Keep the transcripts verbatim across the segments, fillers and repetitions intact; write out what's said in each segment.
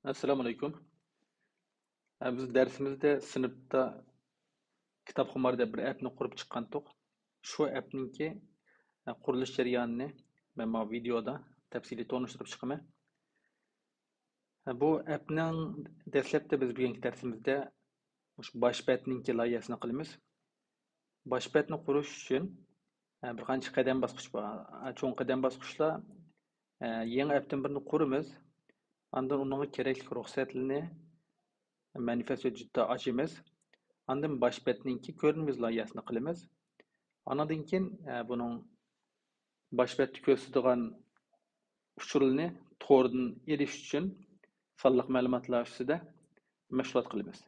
ئەسسالامۇ ئەلەيكۇم. ئە، بىز دەرسىمىزدە سىنىپتا كىتابخۇمار دەپ بىر ئەپنى قۇرۇپ چىققانتۇق. شۇ ئەپنىڭكى، ئە، قۇرۇلۇش جەريانىنى مەن ماۋۇ ۋىدېيودا تەپسىلىي تونۇشتۇرۇپ چىقىمەن. ئە، بۇ ئەپنىڭ دەسلەپتە بىز بۈگۈنكى دەرسىمىزدە مۇشۇ باش بەتنىڭكى لايىھەسىنى قىلىمىز. باش بەتنى قۇرۇش ئۈچۈن، ئە، بىر قانچە قەدەم باسقۇچ بار. ئە، چوڭ قەدەم باسقۇچلار، ئە، يېڭى ئەپتىن بىرنى قۇرىمىز. ئاندىن ئۇنىڭغا كېرەكلىك رۇخسەتلىرىنى مانىفېست ھۆججىتىدە ئاچىمىز. ئاندىن باش بەتنىڭكى كۆرۈنمە يۈز لايىھەسىنى قىلىمىز. ئانىڭدىن كېيىن، ئە، بۇنىڭ باش بەتتە كۆرسىتىدىغان ئۇچۇرلىرىنى توردىن ئېلىش ئۈچۈن سانلىق مەلۇماتلار ئۈستىدە مەشغۇلات قىلىمىز.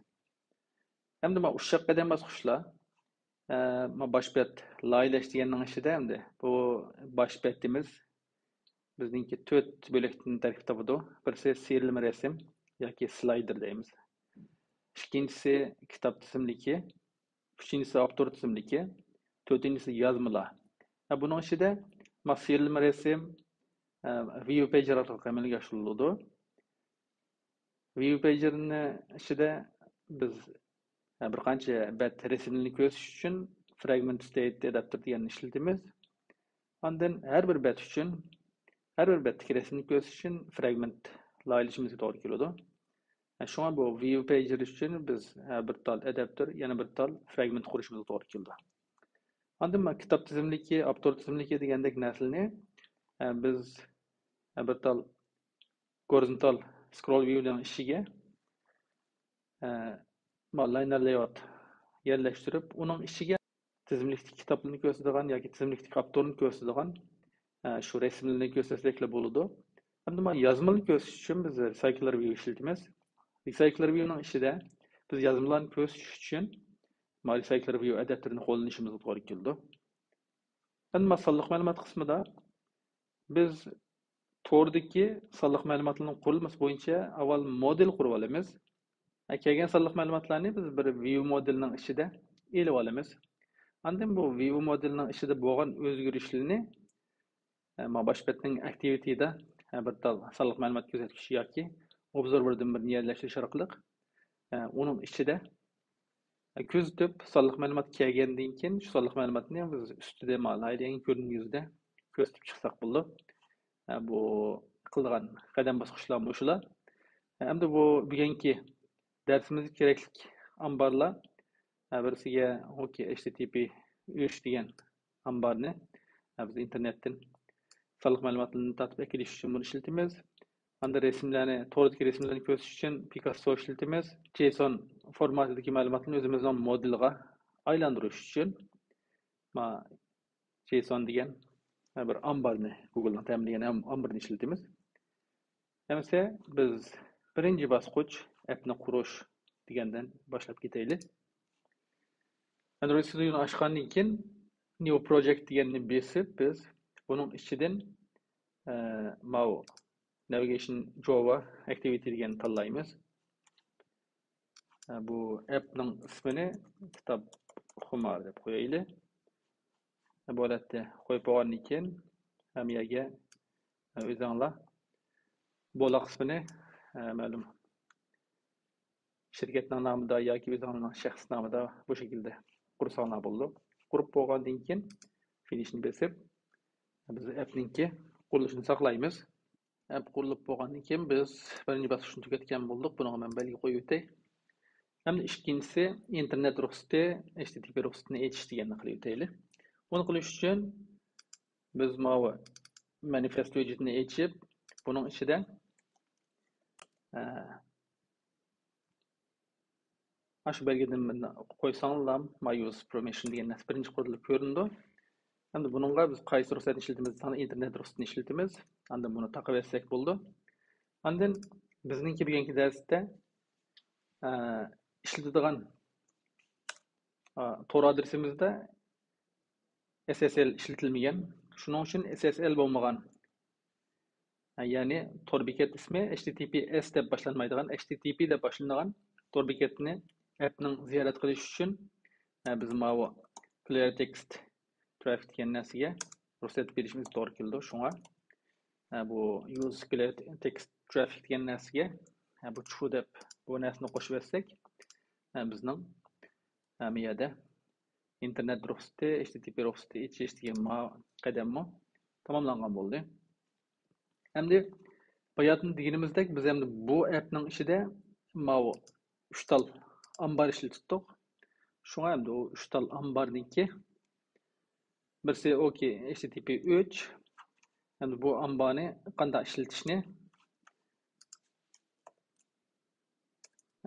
ئەمدى مانا ئۇششاق قەدەم باسقۇچلار، ئە، مانا باش بەت لايىھەلەش دېگەننىڭ ئىچىدە ئەمدى بۇ باش بەتىمىز بىزنىڭكى تۆت بۆلەكتىن تەركىب تاپىدۇ. بىرسى سېرىيلىمە رەسىم ياكى سلايدېر دەيمىز. ئىككىنچىسى كىتاب تىزىملىكى، ئۈچىنچىسى ئاپتور تىزىملىكى، تۆتىنچىسى يازمىلار. ھە، بۇنىڭ ئىچىدە مانا سېرىيلىمە رەسىم، ئە، ۋىيۇ پەيجەر ئارقىلىق ئەمەلگە ئاشۇرۇلىدۇ. ۋىيۇ پەيجەرنىڭ ئىچىدە بىز، ئە، بىر قانچە بەت رەسىملىرىنى كۆرسىتىش ئۈچۈن فراگمېنت ستەيت ئاداپتېر دېگەننى ئىشلىتىمىز. ئاندىن ھەر بىر بەت ئۈچۈن، ھەر بىر بەتتىكى رەسىمنى كۆرسىتىش ئۈچۈن فراگمېنت لايىھەلىشىمىزگە توغرا كېلىدۇ. شۇڭا بۇ ۋىيۇ پەيجەر ئۈچۈن بىز، ئە، بىر تال ئاداپتېر، يەنە بىر تال فراگمېنت قۇرۇشىمىزغا توغرا كېلىدۇ. ئاندىن مانا كىتاب تىزىملىكى، ئاپتور تىزىملىكى دېگەندەك نەرسىلەرنى، ئە، بىز، ئە، بىر تال گورىزونتال سكرول ۋىيۇنىڭ ئىچىگە، ئە، مانا لاينېر لەيئاۋۇت يەرلەشتۈرۈپ، ئۇنىڭ ئىچىگە تىزىملىكتىكى كىتابلارنى كۆرسىتىدىغان ياكى تىزىملىكتىكى ئاپتورنى كۆرسىتىدىغان، ئە، شۇ رەسىملەرنى كۆرسەتسەكلا بولىدۇ. ئەمدى مانا يازمىلارنى كۆرسىتىش ئۈچۈن بىز رېسايكلېر ۋىيۇ ئىشلىتىمىز. رېسايكلېر ۋىيۇنىڭ ئىچىدە بىز يازمىلارنى كۆرسىتىش ئۈچۈن مانا رېسايكلېر ۋىيۇ ئاداپتېرىنى قوللىنىشىمىزغا توغرا كېلىدۇ. ئەمدى مانا سانلىق مەلۇمات قىسمىدا بىز توردىكى سانلىق مەلۇماتلارنىڭ قۇرۇلمىسى بويىچە ئاۋۋال مودېل قۇرۇپ ئالىمىز. ھە، كەلگەن سانلىق مەلۇماتلارنى بىز بىر ۋىيۇ مودېلىنىڭ ئىچىدە ئېلىپ ئالىمىز. ئاندىن بۇ ۋىيۇ مودېلىنىڭ ئىچىدە بولغان ئۆزگىرىشلەرنى، ئە، مانا باش بەتنىڭ ئاكتىۋىتىدا، ئە، بىر تال سانلىق مەلۇمات كۆزەتكۈچى ياكى ئوبزورۋېردىن بىرنى يەرلەشتۈرۈش ئارقىلىق، ئە، ئۇنىڭ ئىچىدە، ئە، كۆزىتىپ، سانلىق مەلۇمات كەلگەندىن كېيىن، شۇ سانلىق مەلۇماتنى بىز ئۈستىدە مانا لايىھەلەنگەن كۆرۈنمە يۈزىدە كۆرسىتىپ چىقساق بولىدۇ. ئە، بۇ قىلىدىغان قەدەم باسقۇچلار مۇشۇلار. ئە، ئەمدى بۇ بۈگۈنكى دەرسىمىزگە كېرەكلىك ئامبارلار. ئە، بىرسىگە ئوكى، ئېچ تى تى پى ئۈچ دېگەن ئامبارنى، ئە، بىز ئىنتېرنېتتىن سانلىق مەلۇماتلىرىنى تارتىپ ئەكېلىش ئۈچۈن بۇنى ئىشلىتىمىز. ئاندىن رەسىملەرنى، توردىكى رەسىملەرنى كۆرسىتىش ئۈچۈن پىكاسسو ئىشلىتىمىز. جېيسون فورماتىدىكى مەلۇماتلارنى ئۆزىمىزنىڭ مودېلىغا ئايلاندۇرۇش ئۈچۈن، ما، جېيسون دېگەن بىر ئامبارنى، گۇگلنىڭ تەمىنلىگەن ئام-، ئامبىرىنى ئىشلىتىمىز. ئەمىسە بىز بىرىنچى باسقۇچ ئەپنى قۇرۇش دېگەندىن باشلاپ كېتەيلى. ئەندرويد ستۇدىيونى ئاچقاندىن كېيىن نيۇ پروجېكت دېگەننى بېسىپ، بىز بۇنىڭ ئىچىدىن، ئە، ماۋۇ نەۋىگەيشن جاۋا ئاكتىۋىتى دېگەننى تاللايمىز. ئە، بۇ ئەپنىڭ ئىسمىنى كىتاب خۇمار دەپ قويايلى. بۇ ھالەتتە قويۇپ بولغاندىن كېيىن، ھەم يەرگە، ئە، ئۆزۈڭلار بولاق ئىسمىنى، ئە، مەلۇم شىركەتنىڭ نامىدا ياكى ئۆزۈڭلارنىڭ شەخسىي نامىدا بۇ شەكىلدە قۇرساڭلار بولىدۇ. قۇرۇپ بولغاندىن كېيىن فىنىشنى بېسىپ، بىز ئەپنىڭكى قۇرۇلۇشىنى ساقلايمىز. ئەپ قۇرۇلۇپ بولغاندىن كېيىن بىز بىرىنچى باسقۇچنى تۈگەتكەن بولدۇق. بۇنىڭغا مەن بەلگە قويۇپ ئۆتەي. ھەمدە ئىككىنچىسى ئىنتېرنېت رۇخسىتى، ئېچ تى تى پى رۇخسىتىنى ئېچىش دېگەننى قىلىپ ئۆتەيلى. بۇنى قىلىش ئۈچۈن بىز ماۋۇ مانىفېست ھۆججىتىنى ئېچىپ، بۇنىڭ ئىچىدە، ئە، ئاشۇ بەلگىدىن قويساڭلار، ماي يۇز پېرمىشن دېگەن نەرسە بىرىنچى قۇرۇلۇپ كۆرۈنىدۇ. ئەمدى بۇنىڭغا بىز قايسى رۇخسەتنى ئىشلىتىمىز دېسەڭلار، ئىنتېرنېت رۇخسىتىنى ئىشلىتىمىز. ئاندىن بۇنى تاقىۋەتسەك بولىدۇ. ئاندىن بىزنىڭكى بۈگۈنكى دەرستە، ئە، ئىشلىتىدىغان، ئە، تور ئادرېسىمىزدە ئېس ئېس ئېل ئىشلىتىلمىگەن. شۇنىڭ ئۈچۈن ئېس ئېس ئېل بولمىغان، يەنى تور بېكەت ئىسمى ئېچ تى تى پى ئېس دەپ باشلانمايدىغان، ئېچ تى تى پى دەپ باشلىنىدىغان تور بېكەتنى ئەپنىڭ زىيارەت قىلىش ئۈچۈن، بىز ماۋۇ كلىير تېكىست ترافىك دېگەن نەرسىگە رۇخسەت بېرىشىمىز توغرا كېلىدۇ. شۇڭا، بۇ يۇز كلىير تېكىست ترافىك دېگەن نەرسىگە ھە، بۇ چۇ دەپ بۇ نەرسىنى قوشۇۋەتسەك، ھە، بىزنىڭ، ھە، بۇ يەردە ئىنتېرنېت رۇخسىتى، ھېچ تى تى پى رۇخسىتى ئېچىش دېگەن ما قەدەممۇ تاماملانغان بولدى. ئەمدى باياتىن دېگىنىمىزدەك، بىز ئەمدى بۇ ئەپنىڭ ئىچىدە ماۋۇ ئۈچ تال ئامبار ئىشلىتىپتۇق. شۇڭا ئەمدى ئۇ ئۈچ تال ئامبارنىڭكى بىرسى ئوكى، ھېچ تى تى پى ئۈچ. ئەمدى بۇ ئامبارنى قانداق ئىشلىتىشنى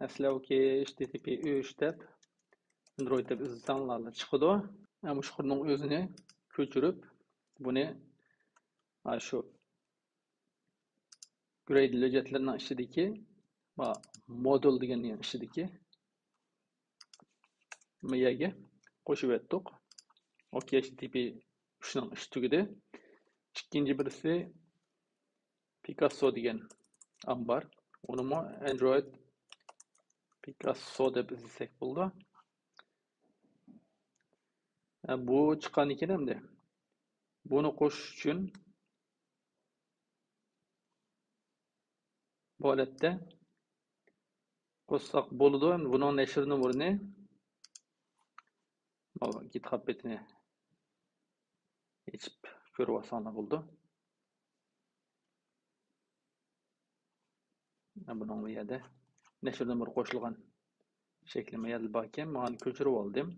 ئەسلى ئوكى، ھېچ تى تى پى ئۈچ دەپ، ئاندرويد دەپ ئىزدىسەڭلارلا چىقىدۇ. ئەمما مۇشۇ قۇرنىڭ ئۆزىنى كۆچۈرۈپ، بۇنى، ھە، شۇ گرەيدل ھۆججەتلىرىنىڭ ئىچىدىكى، ھە، مودۇل دېگەن ئىچىدىكى مۇ يەرگە قوشۇۋەتتۇق. ئوكى، ھېچ تى تى پى ئۈچنىڭ ئىشى تۈگىدى. ئىككىنچى بىرسى پىكاسسو دېگەن ئامبار. ئۇنىمۇ ئاندرويد پىكاسسو دەپ ئىزدىسەك بولىدۇ. ھە، بۇ چىققاندىن كېيىن ئەمدى بۇنى قوشۇش ئۈچۈن بۇ ھالەتتە قوشساق بولىدۇ. ئەمدى بۇنىڭ نەشر نومۇرىنى ماۋۇ گىتخاب بېتىنى ئېچىپ كۆرۈۋالساڭلار بولىدۇ. بۇنىڭ بۇ يەردە نەشر نومۇرى قوشۇلغان شەكلى ما يەردە باركەن، مانا كۆچۈرۈپ ئالدىم.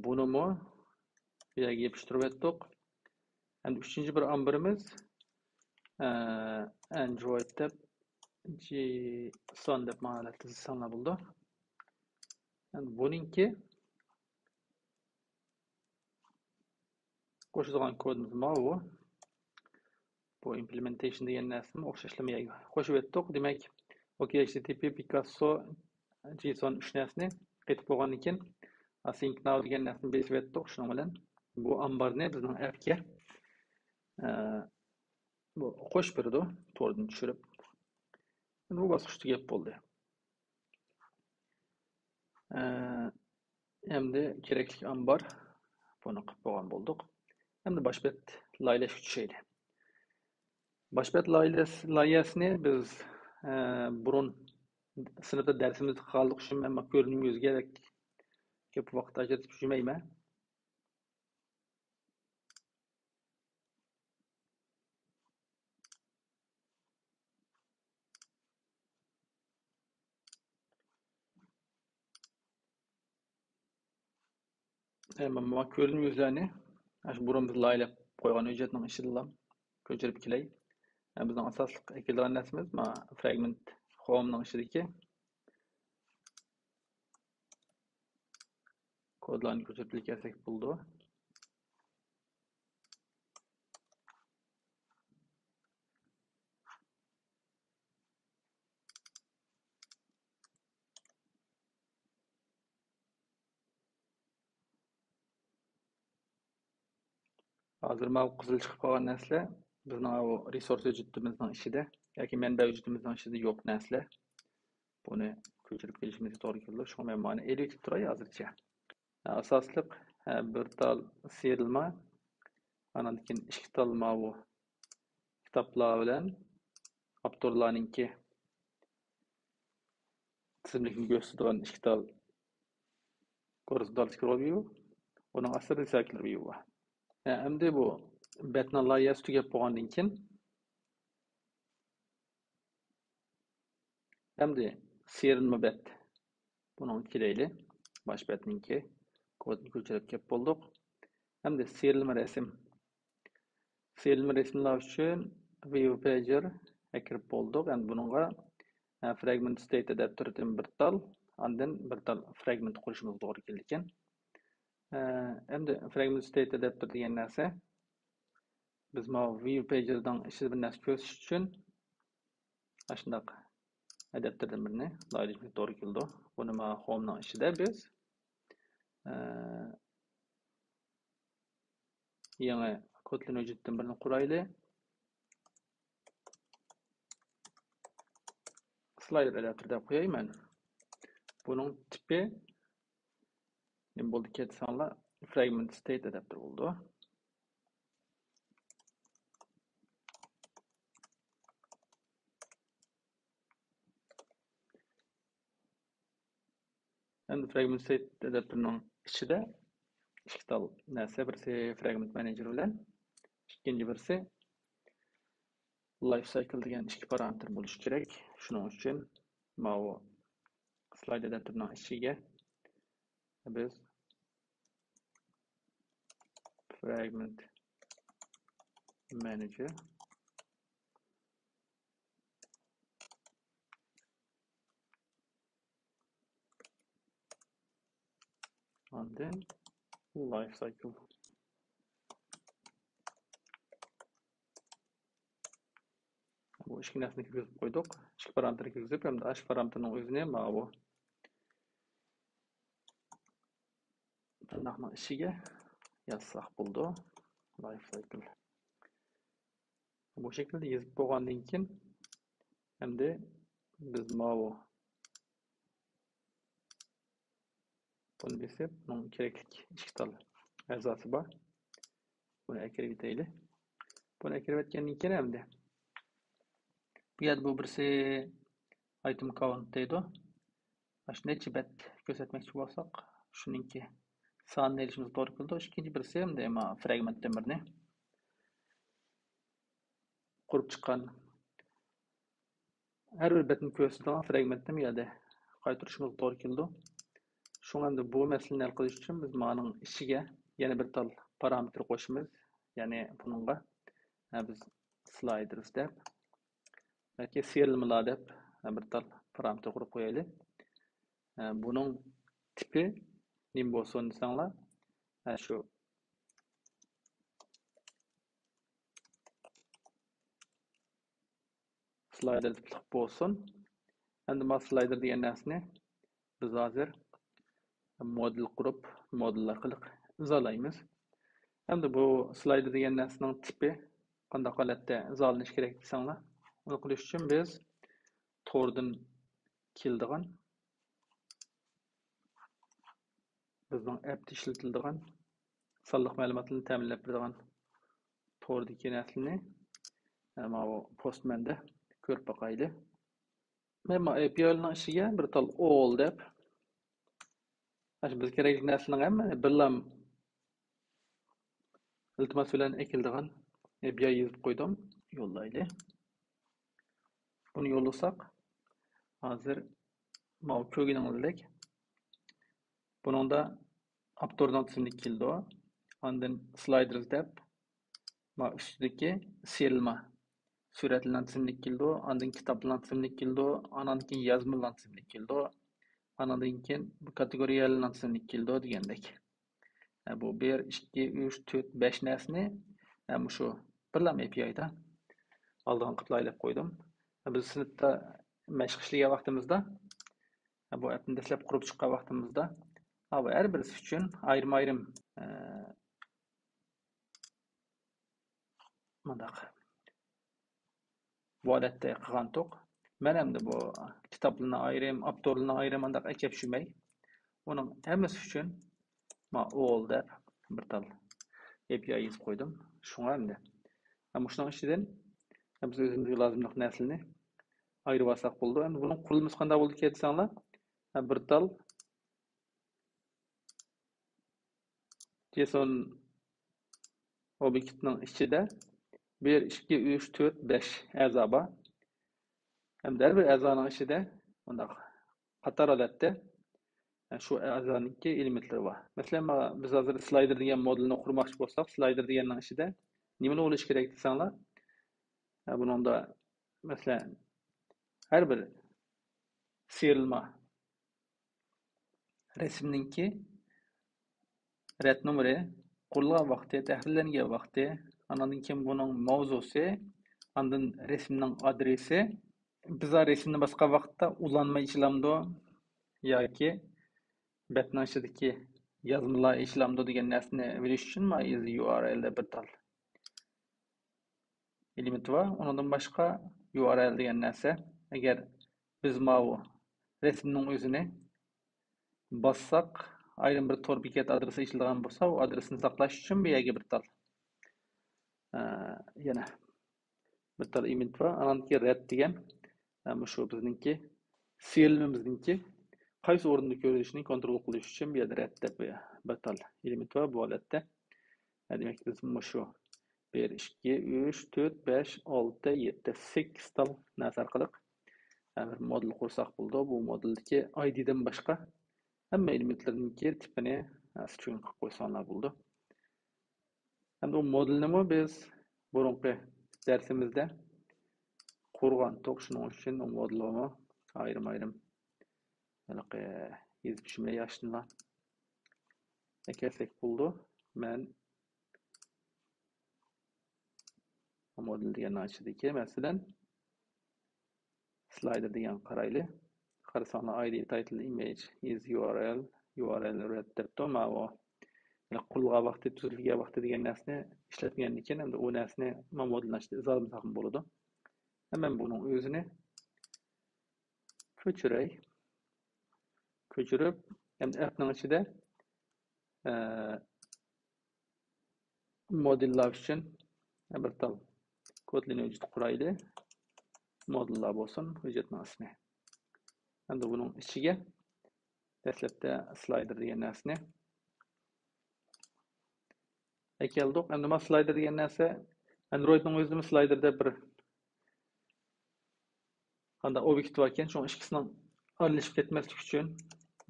بۇنىمۇ بۇ يەرگە يېپىشتۇرۇۋەتتۇق. ئەمدى ئۈچىنچى بىر ئامبىرىمىز، ئە، ئاندرويد دەپ، جېيسون دەپ مانا تىزساڭلار بولىدۇ. ئەمدى بۇنىڭكى قوشىدىغان كودىمىز ماۋۇ. بۇ ئىمپلېمېنتېيشن دېگەن نەرسىنى ئوخشاشلا ما يەرگە قوشۇۋەتتۇق. دېمەك، ئوكى، ھېچ تى تى پى، پىكاسسو، جېيسون ئۈچ نەرسىنى قېتىپ بولغاندىن كېيىن، ئاسىنك ناۋ دېگەن نەرسىنى بېسىۋەتتۇق. شۇنىڭ بىلەن بۇ ئامبارنى بىزنىڭ ئەپكە، ئە، بۇ قوشۇپ بېرىدۇ، توردىن چۈشۈرۈپ. بۇ باسقۇچ تۈگەپ بولدى. ئە، ئەمدى كېرەكلىك ئامبار بۇنى قىلىپ بولغان بولدۇق. ئەمدى باش بەت لايىھەلەشكە چۈشەيلى. باش بەت لايىھەس-، لايىھەسىنى بىز، ئە، بۇرۇن سىنىپتا دەرسىمىزدە قالدۇق، شۇ مەن كۆرۈنۈم يۈزگە كۆپ ۋاقىت ئاجرىتىپ يۈرمەيمەن. ئە، مانا كۆرۈنۈم يۈزلەرنى، ئاشۇ بۇرۇن بىز لايىھەلەپ قويغان ھۆججەتنىڭ ئىچىدىلا كۆچۈرۈپ كېلەي. ئە، بىزنىڭ ئاساسلىق ئەكېلىدىغان نەرسىمىز، مانا، فراگمېنت خومنىڭ ئىچىدىكى كودلارنى كۆچۈرۈپ كەلسەك بولىدۇ. ھازىر ماۋۇ قىزىل چىقىپ قالغان نەرسىلەر بىزنىڭ ئاۋۇ رېسۇرس ھۆججىتىمىزنىڭ ئىچىدە ياكى مەنبە ھۆججىتىمىزنىڭ ئىچىدە يوق نەرسىلەر. بۇنى كۆچۈرۈپ كېلىشىمىزگە توغرا كېلىدۇ. شۇڭا مەن مانا ئېلىۋېتىپ تۇراي ھازىرچە. ئاساسلىق، ھە، بىر تال سىيرىلما، ئانان كېيىن ئىككى تال ماۋۇ كىتابلار بىلەن ئاپتورلارنىڭكى تىزىملىكنى كۆرسىتىدىغان ئىككى تال گورىزونتال سكرول ۋىيۇ، ئۇنىڭ ئاستىدا رىسايكلېر ۋىيۇ بار. ھە، ئەمدى بۇ بەتنىڭ لايىھەسى تۈگەپ بولغاندىن كېيىن، ئەمدى سىيرىلما بەت. بۇنىڭغا كېلەيلى. باش بەتنىڭكى كودىنى كۆچۈرۈپ كەپ بولدۇق. ئەمدى سىيرىلما رەسىم. سىيرىلما رەسىملەر ئۈچۈن ۋىيۇ پەيجەرگە كىرىپ بولدۇق. ئەمدى بۇنىڭغا، ئە، فراگمېنت ستېيت ئاداپتېردىن بىر تال، ئاندىن بىر تال فراگمېنت قۇرۇشىمىز توغرا كېلىدىكەن. ئە، ئەمدى فراگمېنت ستېيت ئاداپتېر دېگەن نەرسە، بىز ماۋۇ ۋىيۇ پەيجەرنىڭ ئىچىدە بىر نەرسە كۆرسىتىش ئۈچۈن ئاشۇنداق ئاداپتېردىن بىرنى لايىھەلىشىمىز توغرا كېلىدۇ. بۇنى مانا خومنىڭ ئىچىدە بىز، ئە، يېڭى كوتلېن ھۆججىتىدىن بىرنى قۇرايلى. سلايدېر ئاداپتېر دەپ قوياي مەن. بۇنىڭ تىپى نېمە بولدى دېسەڭلار، فراگمېنت ستېيت ئاداپتېر بولدى. ئەمدى fragment state ئاداپتېرنىڭ ئىچىدە ئىككى تال نەرسە، بىرسى fragment manager بىلەن ئىككىنچى بىرسى life cycle دېگەن ئىككى پارامېتىر بولۇشى كېرەك. شۇنىڭ ئۈچۈن ماۋۇ slide ئاداپتېرنىڭ ئىچىگە بىز fragment manager and then life cycle. بۇ ئىككى نەرسىنى كىرگۈزۈپ قويدۇق. ئىككى پارامېتىر كىرگۈزۈپ، ئەمدى ئاشۇ پارامېتىرنىڭ ئۆزىنى ماۋۇ تىرناقنىڭ ئىچىگە يازساق بولىدۇ. Life cycle. بۇ شەكىلدە يېزىپ بولغاندىن كېيىن، ئەمدى بىز ماۋۇ بۇنى بېسىپ، بۇنىڭ كېرەكلىك ئىككى تال ئەزاسى بار. بۇنى ئەكىرىۋېتەيلى. بۇنى ئەكىرىۋەتكەندىن كېيىن ئەمدى بۇ يەردە بۇ بىرسى item count دەيدۇ. مانا شۇ نەچچە بەت كۆرسەتمەكچى بولساق، شۇنىڭكى سانىنى ئېلىشىمىز توغرا كېلىدۇ. ئىككىنچى بىرسى ئەمدى fragment نومۇرىنى قۇرۇپ چىققان ھەر بىر بەتنى كۆرسىتىدىغان fragment نى بۇ يەردە قايتۇرۇشىمىز توغرا كېلىدۇ. شۇڭا ئەمدى بۇ مەسىلىنى ھەل قىلىش ئۈچۈن بىز مانىڭ ئىچىگە يەنە بىر تال پارامېتىر قوشىمىز. يەنى بۇنىڭغا، ھە، بىز sliders دەپ ياكى سىيرىلمىلار دەپ، ھە، بىر تال پارامېتىر قۇرۇپ قويايلى. ھە، بۇنىڭ تىپى نېمە بولسۇن دېسەڭلار، ھە، شۇ sliders تىپلىق بولسۇن. ئەمدى ما sliders دېگەن نەرسىنى بىز ھازىر مودېل قۇرۇپ، مودېل ئارقىلىق ئىزاھلايمىز. ئەمدى بۇ sliders دېگەن نەرسىنىڭ تىپى قانداق ھالەتتە ئىزاھلىنىشى كېرەك دېسەڭلار، ئۇنى قىلىش ئۈچۈن بىز توردىن كېلىدىغان، بىزنىڭ ئەپتە ئىشلىتىلىدىغان سانلىق مەلۇماتلارنى تەمىنلەپ بېرىدىغان توردىكى نەرسىلەرنى، ئە، ماۋۇ پوستمەندە كۆرۈپ باقايلى. مەن ما ئەي پىي ئايلارنىڭ ئىچىگە بىر تال ئول دەپ، ئاشۇ بىز كېرەكلىك نەرسىلەرنىڭ ھەممىنى بىرلا ئىلتىماس بىلەن ئەكېلىدىغان ئەي پىي ئاي يېزىپ قويدۇم. يوللايلى. بۇنى يوللىساق، ھازىر ماۋۇ كۆرگىنىڭىزدەك بۇنىڭدا ئاپتورنىڭ تىزىملىكى كېلىدۇ. ئاندىن sliders دەپ، ما ئۈستىدىكى سىيرىلما سۈرەتلەرنىڭ تىزىملىكى كېلىدۇ. ئاندىن كىتابلارنىڭ تىزىملىكى كېلىدۇ. ئانان كېيىن يازمىلارنىڭ تىزىملىكى كېلىدۇ. ئانىڭدىن كېيىن بۇ كاتېگورىيەلەرنىڭ تىزىملىكى كېلىدۇ دېگەندەك. ھە، بۇ بىر، ئىككى، ئۈچ، تۆت، بەش نەرسىنى، ھە، مۇشۇ بىرلا ئەي پىي ئايدا ئالىدىغان قىلىپ ئايلاپ قويدۇم. ھە، بىز سىنىپتا مەشىق ئىشلىگەن ۋاقتىمىزدا، ھە، بۇ ئەپنى دەسلەپ قۇرۇپ چىققان ۋاقتىمىزدا، ھە، بۇ ھەر بىرسى ئۈچۈن ئايرىم-ئايرىم، ھە، مۇنداق بۇ ھالەتتە قىلغانتۇق. مەن ئەمدى بۇ كىتابلىرىنى ئايرىم، ئاپتورلىرىنى ئايرىم مۇنداق ئەكەپ چۈشۈرمەي، ئۇنىڭ ھەممىسى ئۈچۈن ما ئول دەپ بىر تال ئەي پىي ئاي يېزىپ قويدۇم. شۇڭا ئەمدى مۇشۇنىڭ ئىچىدىن بىز ئۆزىمىزگە لازىملىق نەرسىلەرنى ئايرىۋالساق بولىدۇ. ئەمدى بۇنىڭ قۇرۇلمىسى قانداق بولىدىكەن دېسەڭلار، بىر تال جېسون ئوبيېكتنىڭ ئىچىدە بىر، ئىككى، ئۈچ، تۆت، بەش ئەزا بار. ھەمدە ھەر بىر ئەزانىڭ ئىچىدە مۇنداق قاتار ھالەتتە شۇ ئەزانىڭكى ئېلېمېنتلىرى بار. مەسىلەن، مانا بىز ھازىر سلايدېر دېگەن مودېلنى قۇرماقچى بولساق، سلايدېر دېگەننىڭ ئىچىدە نېمىلا بولۇشى كېرەك دېسەڭلار، بۇنىڭدا، مەسىلەن، ھەر بىر سىيرىلما رەسىمنىڭكى رەت نومۇرى، قۇرۇلغان ۋاقتى، تەھرىرلەنگەن ۋاقتى، ئاندىن كېيىن بۇنىڭ ماۋزۇسى، ئاندىن رەسىمنىڭ ئادرېسى. بىز رەسىمنى باسقان ۋاقىتتا ئۇلانما ئېچىلامدۇ ياكى بەتنىڭ ئىچىدىكى يازمىلار ئېچىلامدۇ دېگەن نەرسىنى بىلىش ئۈچۈن ما ئىز يۇ ئار ئېل دەپ بىر تال ئېلېمېنت بار. ئۇنىڭدىن باشقا يۇ ئار ئېل دېگەن نەرسە، ئەگەر بىز ماۋۇ رەسىمنىڭ ئۆزىنى باسساق، ئايرىم بىر تور بېكەت ئادرېسى ئېچىلىدىغان بولسا، ئۇ ئادرېسنى ساقلاش ئۈچۈن بۇ يەرگە بىر تال، ئە، يەنە بىر تال ئېلېمېنت بار. ئانىڭدىن كېيىن رەت دېگەن، ئە، مۇشۇ بىزنىڭكى سىيرىلمىمىزنىڭكى قايسى ئورۇندا كۆرۈلۈشىنى كونترول قىلىش ئۈچۈن بۇ يەردە رەت دەپ بىر تال ئېلېمېنت بار بۇ ھالەتتە. دېمەك، بىز مۇشۇ بىر، ئىككى، ئۈچ، تۆت، بەش، ئالتە، يەتتە، سەككىز تال نەرسە ئارقىلىق بىر مودېل قۇرساق بولىدۇ. بۇ مودېلدىكى ئايدىدىن باشقا ھەممە ئېلېمېنتلىرىنىڭكى تىپىنى سترىڭ قىلىپ قويساڭلار بولىدۇ. ئەمدى ئۇ مودېلنىمۇ بىز بۇرۇنقى دەرسىمىزدە قۇرغانتۇق. شۇنىڭ ئۈچۈن ئۇ مودېلغىمۇ ئايرىم-ئايرىم ھېلىقى يېزىپ چۈشۈرمەي ياشتىنلا ئەكەلسەك بولىدۇ. مەن مودېل دېگەننىڭ ئىچىدىكى، مەسىلەن، سلايدېر دېگەنگە قارايلى. قارىساڭلار، I D title image is U R L، U R L red دەپتۇ. ماۋۇ يەنى قۇرۇلغان ۋاقتى، تۈزۈلگەن ۋاقتى دېگەن نەرسىنى ئىشلەتمىگەندىن كېيىن، ئەمدى ئۇ نەرسىنى مانا مودېلنىڭ ئىچىدە ئىزاھلىمىساقمۇ بولىدۇ. ھەم مەن بۇنىڭ ئۆزىنى كۆچۈرەي. كۆچۈرۈپ، ئەمدى ئەپنىڭ ئىچىدە، ئە، مودېللار ئۈچۈن بىر تال كودلىنى ھۆججەت قۇرايلى. مودېللار بولسۇن ھۆججەتنىڭ ئىسمى. ئەمدى بۇنىڭ ئىچىگە دەسلەپتە سلايدېر دېگەن نەرسىنى ئەكەلدۇق. ئەمدى مانا سلايدېر دېگەن نەرسە ئاندرويدنىڭ ئۆزىدىمۇ سلايدېر دەپ بىر قانداق ئوبيېكت باركەن، شۇنىڭ ئىككىسىنىڭ ئارىلىشىپ كەتمەسلىكى ئۈچۈن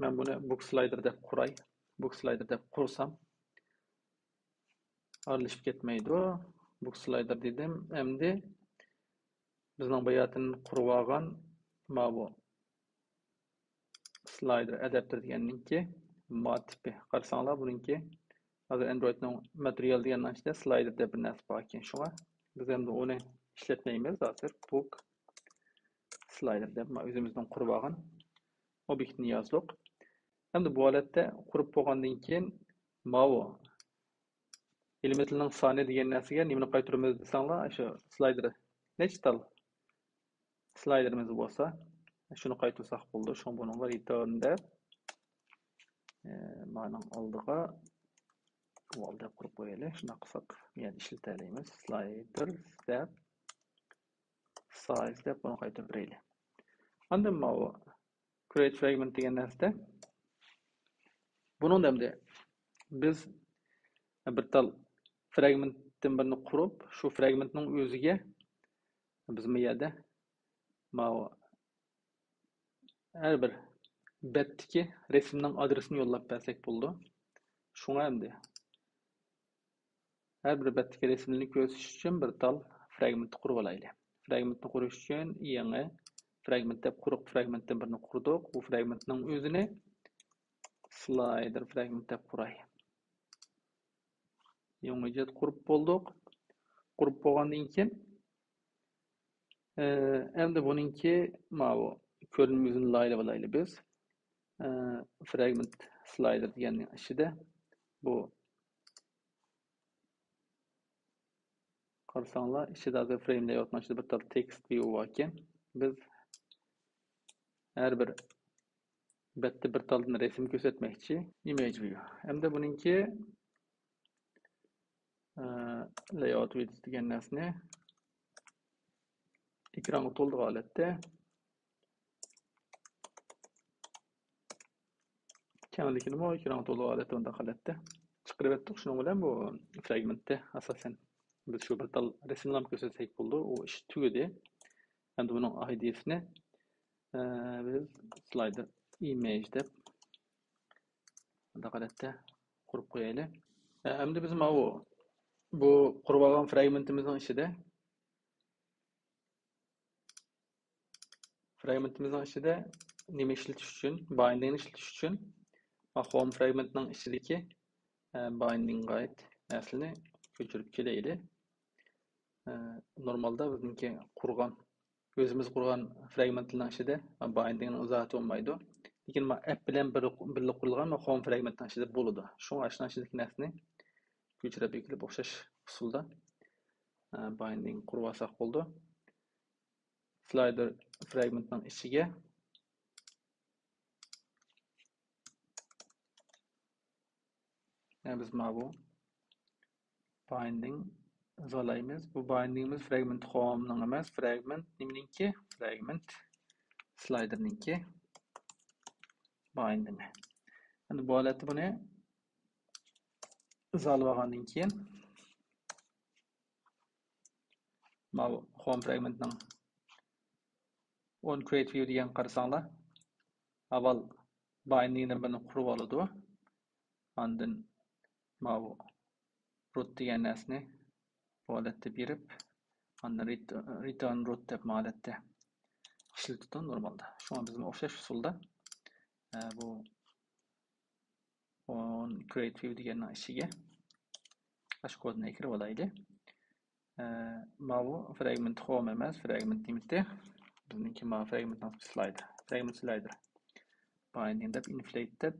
مەن بۇنى بوك سلايدېر دەپ قۇراي. بوك سلايدېر دەپ قۇرسام، ئارىلىشىپ كەتمەيدۇ. بوك سلايدېر دېدىم. ئەمدى بىزنىڭ باياتىن قۇرۇۋالغان ماۋۇ سلايدېر ئاداپتېر دېگەننىڭكى ما تىپى. قارىساڭلار، بۇنىڭكى ھازىر ئاندرويدنىڭ ماتېرىيال دېگەننىڭ ئىچىدە سلايدېر دەپ بىر نەرسە بار ئىكەن. شۇڭا بىز ئەمدى ئۇنى ئىشلەتمەيمىز. ھازىر بوك سلايدېر دەپ ما ئۆزىمىزنىڭ قۇرۇۋالغان ئوبيېكتىنى يازدۇق. ئەمدى بۇ ھالەتتە قۇرۇپ بولغاندىن كېيىن ماۋۇ ئېلېمېنتلىرىنىڭ سانى دېگەن نەرسىگە نېمىنى قايتۇرىمىز دېسەڭلار، شۇ سلايدېر نەچچە تال سلايدېرىمىز بولسا، شۇنى قايتۇرساق بولىدۇ. شۇڭا بۇنىڭغا رېتۇرن دەپ، ئە، مانىڭ ئالدىغا ۋال دەپ قۇرۇپ قويايلى. شۇنداق قىلساق، يەنە ئىشلىتەلەيمىز. سلايدېر دەپ، سايز دەپ بۇنى قايتۇرۇپ بېرەيلى. ئاندىن ماۋۇ كرېيت فراگمېنت دېگەن نەرسىدە، بۇنىڭدا ئەمدى بىز بىر تال فراگمېنتتىن بىرنى قۇرۇپ، شۇ فراگمېنتنىڭ ئۆزىگە بىز بۇ يەردە ماۋۇ ھەر بىر بەتتىكى رەسىمنىڭ ئادرېسىنى يوللاپ بەرسەك بولىدۇ. شۇڭا ئەمدى ھەر بىر بەتتىكى رەسىملىرىنى كۆرسىتىش ئۈچۈن بىر تال فراگمېنت قۇرۇۋالايلى. فراگمېنتنى قۇرۇش ئۈچۈن يېڭى فراگمېنت دەپ قۇرۇق فراگمېنتتىن بىرنى قۇردۇق. بۇ فراگمېنتنىڭ ئۆزىنى سلايدېر فراگمېنت دەپ قۇراي. يېڭى ھۆججەت قۇرۇپ بولدۇق. قۇرۇپ بولغاندىن كېيىن، ئە، ئەمدى بۇنىڭكى ماۋۇ كۆرۈنمە يۈزىنى لايىھەلەپ ئالايلى بىز. ئە، فراگمېنت سلايدېر دېگەننىڭ ئىچىدە بۇ قارىساڭلار، ئىچىدە ھازىر فرېيم لەيئاۋۇتنىڭ ئىچىدە بىر تال تېكىست ۋىيۇ باركەن. بىز ھەر بىر بەتتە بىر تالدىن رەسىم كۆرسەتمەكچى. ئىمېج ۋىيۇ. ئەمدى بۇنىڭكى، ئە، لەيئاۋۇت ۋىدېئو دېگەن نەرسىنى ئېكرانغا تولدۇرغان ھالەتتە، كەڭلىكىنىمۇ ئېكرانغا تولدۇرغان ھالەتتە، بۇنداق ھالەتتە چىقىرىۋەتتۇق. شۇنىڭ بىلەن بۇ فراگمېنتتە ئاساسەن بىز شۇ بىر تال رەسىملەرنى كۆرسەتسەك بولىدۇ. ئۇ ئىش تۈگىدى. ئەمدى بۇنىڭ ئايدىسىنى، ئە، بىز سلايدېر ئىمېج دەپ بۇنداق ھالەتتە قۇرۇپ قويايلى. ئە، ئەمدى بىز ماۋۇ بۇ قۇرۇۋالغان فراگمېنتىمىزنىڭ ئىچىدە فراگمېنتىمىزنىڭ ئىچىدە نېمە ئىشلىتىش ئۈچۈن، بايندىڭنى ئىشلىتىش ئۈچۈن، ھوم فراگمېنتنىڭ ئىچىدىكى، ئە، بايندىڭ گايد نەرسىنى كۆچۈرۈپ كېلەيلى. ئە، نورمالدا بىزنىڭكى قۇرغان، ئۆزىمىز قۇرغان فراگمېنتلارنىڭ ئىچىدە بايندىڭنىڭ ئىزاھاتى بولمايدۇ. لېكىن ما ئەپ بىلەن بىر، بىللە قۇرۇلغان ھوم فراگمېنتنىڭ ئىچىدە بولىدۇ. شۇڭا ئاشۇنىڭ ئىچىدىكى نەرسىنى كۆچۈرۈپ ئېكىلىپ ئوخشاش ئۇسۇلدا، ئە، بايندىڭ قۇرۇۋالساق بولىدۇ. سلايدېر فراگمېنتنىڭ ئىچىگە، يەنى بىز ماۋۇ بايندىڭ ئىزاھلايمىز. بۇ بايندىڭىمىز فراگمېنت هومنىڭ ئەمەس، فراگمېنت نېمىنىڭكى؟ فراگمېنت سلايدېرنىڭكى. بايندىنى. ئەمدى بۇ ھالەتتە بۇنى ئىزاھلىۋالغاندىن كېيىن، ماۋۇ home fragment نىڭ on create view دېگەنگە قارىساڭلار، ئاۋۋال بايندىنى بىرنى قۇرۇپ ئالىدۇ. ئاندىن ماۋۇ root دېگەن نەرسىنى بۇ ھالەتتە بېرىپ، ئاندىن ret-، return root دەپ مۇ ھالەتتە ئىشلىتىدۇ نورمالدا. شۇڭا بىزمۇ ئوخشاش ئۇسۇلدا، ئە، بۇ on create view دېگەننىڭ ئىچىگە ئاشۇ كودنى كىرىپ ئالايلى. ئە، ماۋۇ fragment home ئەمەس، fragment نېمىتى؟ بىزنىڭكى ماۋۇ fragment نېمىتى؟ Slider. Fragment slider. Binding دەپ، inflate دەپ،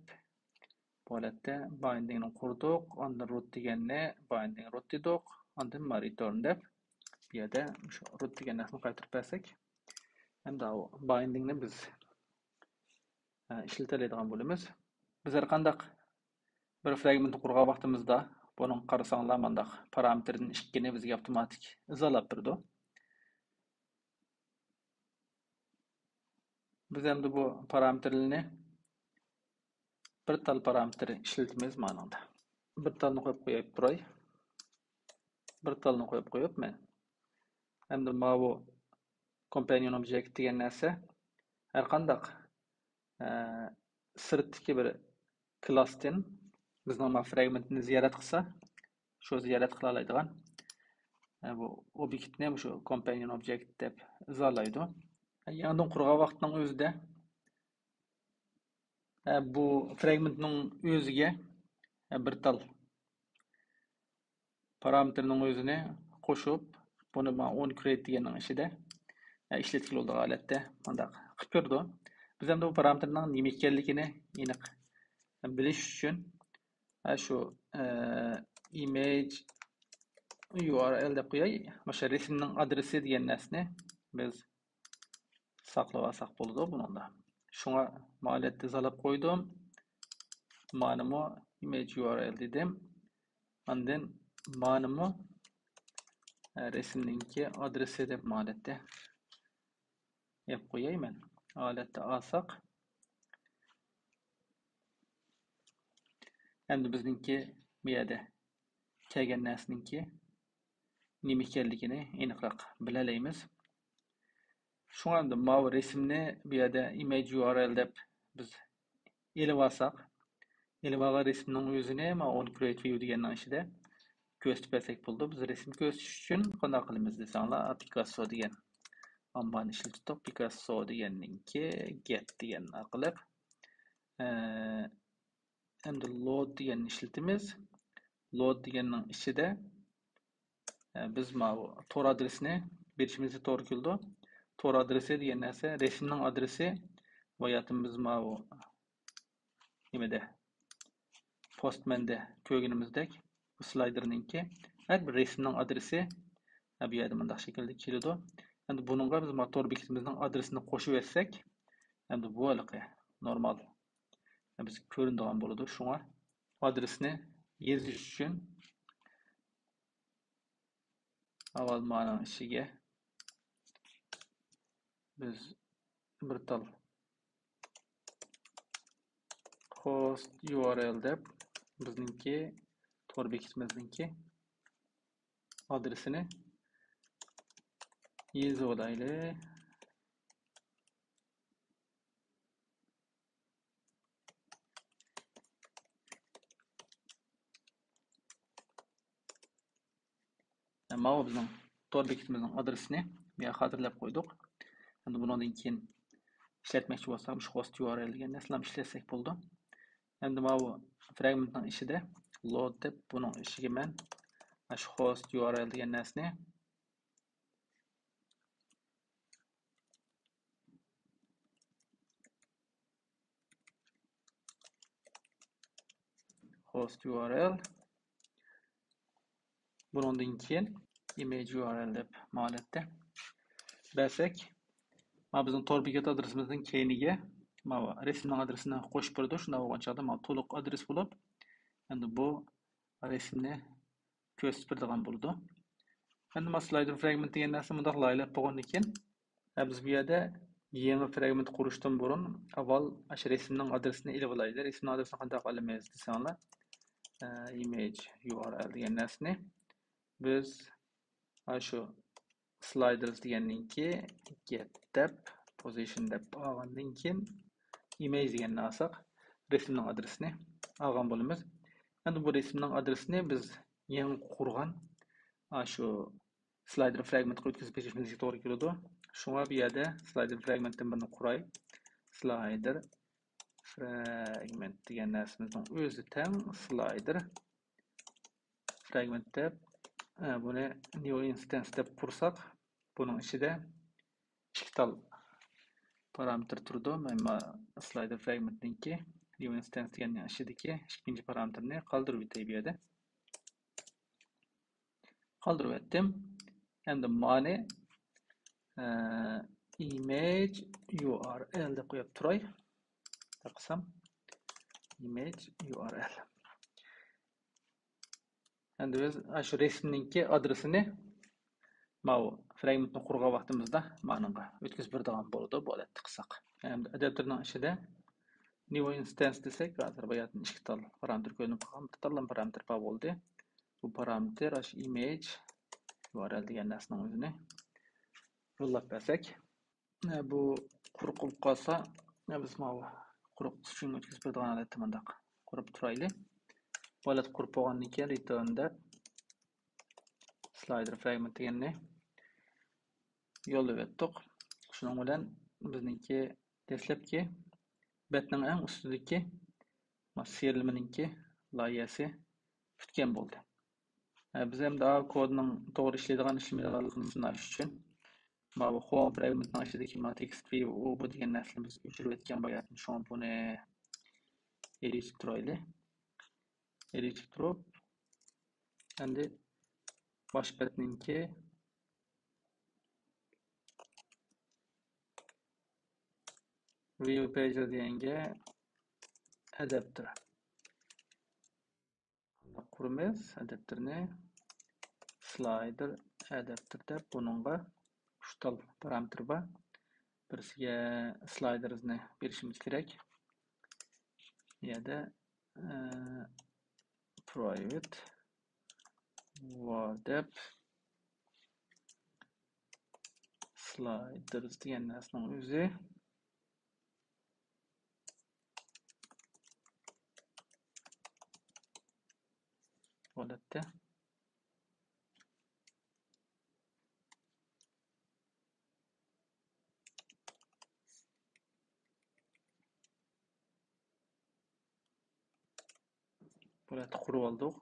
بۇ ھالەتتە binding نى قۇردۇق. ئاندىن root دېگەننى binding root دېدۇق. ئاندىن ما return دەپ، بۇ يەردە شۇ root دېگەن نەرسىنى قايتۇرۇپ بەرسەك، ئەمدى ئاۋۇ binding نى بىز، ئە، ئىشلىتەلەيدىغان بولىمىز. بىز ھەر قانداق بىر fragment نى قۇرغان ۋاقتىمىزدا، بۇنىڭ قارىساڭلار، مانداق پارامېتىردىن ئىككىنى بىزگە ئاپتوماتىك ئىزاھلاپ بېرىدۇ. بىز ئەمدى بۇ پارامېتىرلىرىنى بىر تال پارامېتىر ئىشلىتىمىز مانىڭدا. بىر تالنى قويۇپ قويۇپ تۇراي. بىر تالنى قويۇپ قويۇپ مەن. ئەمدى ماۋۇ companion object دېگەن نەرسە ھەر قانداق، ئە، سىرتتىكى بىر كلاستىن بىزنىڭ ما fragment نى زىيارەت قىلسا، شۇ زىيارەت قىلالايدىغان، ئە، بۇ ئوبيېكتنى مۇشۇ companion object دەپ ئىزاھلايدۇ. يېڭىدىن قۇرغان ۋاقتىنىڭ ئۆزىدە، ئە، بۇ fragment نىڭ ئۆزىگە، ئە، بىر تال پارامېتىرنىڭ ئۆزىنى قوشۇپ، بۇنى ما on create دېگەننىڭ ئىچىدە، ئە، ئىشلەتكىلى بولىدىغان ھالەتتە مۇنداق قىلىپ بېرىدۇ. بىز ئەمدى بۇ پارامېتىرنىڭ نېمە ئىكەنلىكىنى ئېنىق بىلىش ئۈچۈن، ئە، شۇ، ئە، image url دەپ قوياي. مۇشۇ رەسىمنىڭ ئادرېسى دېگەن نەرسىنى بىز ساقلىۋالساق بولىدۇ بۇنىڭدا. شۇڭا ما ھالەتتە ئىزاھلاپ قويدۇم. مانىمۇ image url دېدىم. ئاندىن مانىمۇ، ئە، رەسىمنىڭكى ئادرېسى دەپ ما ھالەتتە يەپ قوياي مەن. ھالەتتە ئالساق، ئەمدى بىزنىڭكى بۇ يەردە كەلگەن نەرسىنىڭكى نېمە ئىكەنلىكىنى ئېنىقراق بىلەلەيمىز. شۇڭا ئەمدى ماۋۇ رەسىمنى بۇ يەردە image url دەپ بىز ئېلىۋالساق، ئېلىۋالغان رەسىمنىڭ ئۆزىنى ماۋۇ on create view دېگەننىڭ ئىچىدە كۆرسىتىپ بەرسەك بولىدۇ. بىز رەسىم كۆرسىتىش ئۈچۈن قانداق قىلىمىز دېسەڭلار، Picasso دېگەن ئامبارنى ئىشلىتىپ، Picasso دېگەننىڭكى get دېگەن ئارقىلىق، ئە، ئەمدى load دېگەننى ئىشلىتىمىز. Load دېگەننىڭ ئىچىدە، ئە، بىز ماۋۇ تور ئادرېسىنى بېرىشىمىزگە توغرا كېلىدۇ. تور ئادرېسى دېگەن نەرسە رەسىمنىڭ ئادرېسى، باياتىن بىز ماۋۇ نېمىدە، Postman دە كۆرگىنىمىزدەك، بۇ سلايدېرنىڭكى ھەر بىر رەسىمنىڭ ئادرېسى، ھە، بۇ يەردە مۇنداق شەكىلدە كېلىدۇ. ئەمدى بۇنىڭغا بىز ما تور بېكىتىمىزنىڭ ئادرېسىنى قوشۇۋەتسەك، ئەمدى بۇ ھېلىقى نورمال بىزگە كۆرۈنىدىغان بولىدۇ. شۇڭا ئادرېسنى يېزىش ئۈچۈن ئاۋۋال مانىڭ ئىچىگە بىز بىر تال host url دەپ بىزنىڭكى تور بېكىتىمىزنىڭكى ئادرېسىنى يېزىۋالايلى. ماۋۇ بىزنىڭ تور بېكىتىمىزنىڭ ئادرېسىنى بۇ يەرگە خاتىرىلەپ قويدۇق. ئەمدى بۇنىڭدىن كېيىن ئىشلەتمەكچى بولسام، شۇ host url دېگەن نەرسىلەرنى ئىشلەتسەك بولىدۇ. ئەمدى ماۋۇ fragment نىڭ ئىچىدە load دەپ بۇنىڭ ئىچىگە مەن شۇ host url دېگەن نەرسىنى host url. بۇنىڭدىن كېيىن image url دەپ ماۋۇ ھالەتتە بەرسەك، مانا بىزنىڭ تور بېكەت ئادرېسىمىزنىڭ كەينىگە ماۋۇ رەسىمنىڭ ئادرېسىنى قوشۇپ بېرىدۇ. شۇنداق بولغان چاغدا ماۋۇ تولۇق ئادرېس بولۇپ، ئەمدى بۇ رەسىمنى كۆرسىتىپ بېرىدىغان بولىدۇ. ئەمدى مانا slider fragment دېگەن نەرسە مۇنداق لايىھەلەپ بولغاندىن كېيىن، ھە، بىز بۇ يەردە يېڭى فراگمېنت قۇرۇشتىن بۇرۇن ئاۋۋال ئاشۇ رەسىمنىڭ ئادرېسىنى ئېلىۋالايلى. رەسىمنىڭ ئادرېسىنى قانداق ئالىمىز دېسەڭلار، ئە، image url دېگەن نەرسىنى بىز ئاشۇ sliders دېگەننىڭكى get دەپ، position دەپ ئالغاندىن كېيىن image دېگەننى ئالساق، رەسىمنىڭ ئادرېسىنى ئالغان بولىمىز. ئەمدى بۇ رەسىمنىڭ ئادرېسىنى بىز يېڭى قۇرغان ئاشۇ slider fragment قا ئۆتكۈزۈپ بېرىشىمىزگە توغرا كېلىدۇ. شۇڭا بۇ يەردە slider fragment تىن بىرنى قۇراي. Slider fragment دېگەن نەرسىمىزنىڭ ئۆزى تەڭ slider fragment دەپ، ئە، بۇنى new instance دەپ قۇرساق، بۇنىڭ ئىچىدە ئىككى تال پارامېتىر تۇرىدۇ. مەن ما-، slider fragment نىڭكى new instance دېگەننىڭ ئىچىدىكى ئىككىنچى پارامېتىرنى قالدۇرۇۋېتەي بۇ يەردە. قالدۇرۇۋەتتىم. ئەمدى مانى، ئە، image url دەپ قويۇپ تۇراي. قىلسام image url. ئەمدى بىز ئاشۇ رەسىمنىڭكى ئادرېسىنى ماۋۇ fragment نى قۇرغان ۋاقتىمىزدا مانىڭغا ئۆتكۈزۈپ بېرىدىغان بولىدۇ، بۇ ھالەتتە قىلساق. ئەمدى ئاداپتېرنىڭ ئىچىدە new instance دېسەك، ھازىر باياتىن ئىككى تال پارامېتىر كۆرۈنۈپ قالغان، بىر تاللا پارامېتىر بار بولدى. بۇ پارامېتىر ئاشۇ image url دېگەن نەرسىنىڭ ئۆزىنى روللاپ بەرسەك، ئە، بۇ قۇرۇق بولۇپ قالسا، ئە، بىز ماۋۇ قۇرۇق string ئۆتكۈزۈپ بېرىدىغان ھالەتتە مۇنداق قۇرۇپ تۇرايلى. بۇ ھالەتتە قۇرۇپ بولغاندىن كېيىن return دەپ slider fragment دېگەننى يوللىۋەتتۇق. شۇنىڭ بىلەن بىزنىڭكى دەسلەپكى بەتنىڭ ئەڭ ئۈستىدىكى سېرىلمىنىڭكى لايىھەسى پۈتكەن بولدى. ئە، بىز ئەمدى ئا كودنىڭ توغرا ئىشلەيدىغان، ئىشلىمەيدىغانلىقىنى سىناش ئۈچۈن ماۋۇ home fragment نىڭ ئىچىدىكى ما text view ئۇ بۇ دېگەن نەرسىلىرىمىز ئۆچۈرۈۋەتكەن باياتىن، شۇڭا بۇنى ئېلىپ تۇرايلى. ئېلىپ تۇرۇپ، ئەمدى باش بەتنىڭكى view pages دېگەنگە ئاداپتېر قۇرىمىز. ئاداپتېرنى slider ئاداپتېر دەپ، بۇنىڭغا ئۈچ تال پارامېتىر بار. بىرسىگە sliders نى بېرىشىمىز كېرەك. يەردە، ئە، private var دەپ sliders دېگەن نەرسىنىڭ ئۆزى ھالەتتە. بۇنى قۇرۇپ ئالدۇق.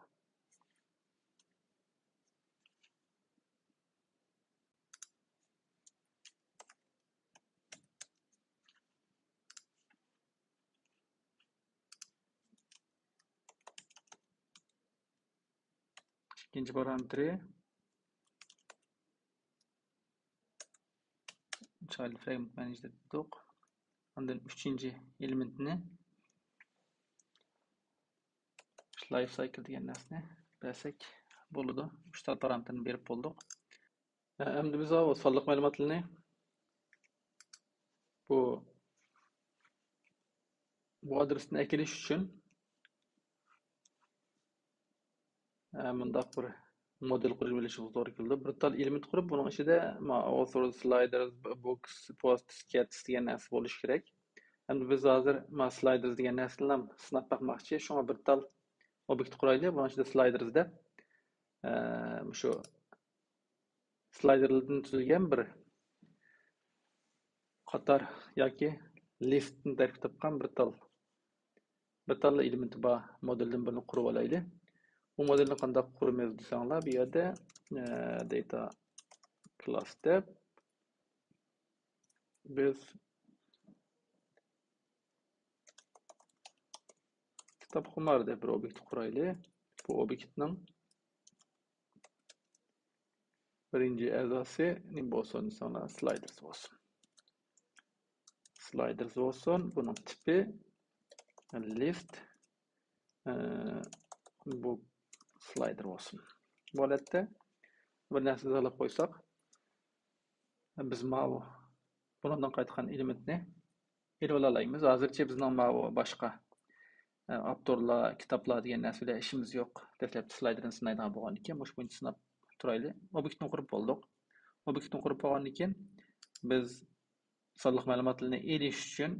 ئىككىنچى پارامېتىرى child fragment manager دېدۇق. ئاندىن ئۈچىنچى ئېلېمېنتنى life cycle دېگەن نەرسىنى بەرسەك بولىدۇ. ئۈچ تال پارامېتىرنى بېرىپ بولدۇق. ئەمدى بىز ئاۋۇ سانلىق مەلۇماتلىرىنى بۇ، بۇ ئادرېستىن ئەكېلىش ئۈچۈن، ئە، مۇنداق بىر مودېل قۇرۇپ ئېلىشىمىز توغرا كېلىدۇ. بىر تال ئېلېمېنت قۇرۇپ، بۇنىڭ ئىچىدە ما-، author، sliders، books، posts، cats دېگەن نەرسە بولۇشى كېرەك. ئەمدى بىز ھازىر ما-، sliders دېگەن نەرسىنى سىناپ باقماقچى. شۇڭا بىر تال ئوبيېكت قۇرايلى، بۇنىڭ ئىچىدە sliders دەپ، ئە، مۇشۇ سلايدېرلىرىدىن تۈزۈلگەن بىر قاتار ياكى لىستتىن تەركىب تاپقان بىر تال، بىر تاللا ئېلېمېنتى بار مودېلدىن بىرنى قۇرۇپ ئالايلى. بۇ مودېلنى قانداق قۇرىمىز دېسەڭلار، بۇ يەردە، ئە، data class دەپ بىز كىتابخۇمار دەپ بىر ئوبيېكت قۇرايلى. بۇ ئوبيېكتنىڭ بىرىنچى ئەزاسى نېمە بولسۇن دېسەڭلار، sliders بولسۇن. Sliders بولسۇن. بۇنىڭ تىپى list، ئە، بۇ slider بولسۇن. بۇ ھالەتتە بىر نەرسە ئىزاھلاپ قويساق، بىز ماۋۇ بۇنىڭدىن قايتقان ئېلېمېنتنى ئېلىۋالالايمىز. ھازىرچە بىزنىڭ ماۋۇ باشقا، ئە، ئاپتورلار، كىتابلار دېگەن نەرسە بىلەن ئىشىمىز يوق. دەسلەپتە سلايدىدىن سىنايدىغان بولغاندىكىن، مۇشۇ بويىچە سىناپ تۇرايلى. ئوبيېكتنى قۇرۇپ بولدۇق. ئوبيېكتنى قۇرۇپ بولغاندىن كېيىن، بىز سانلىق مەلۇماتلىرىنى ئېلىش ئۈچۈن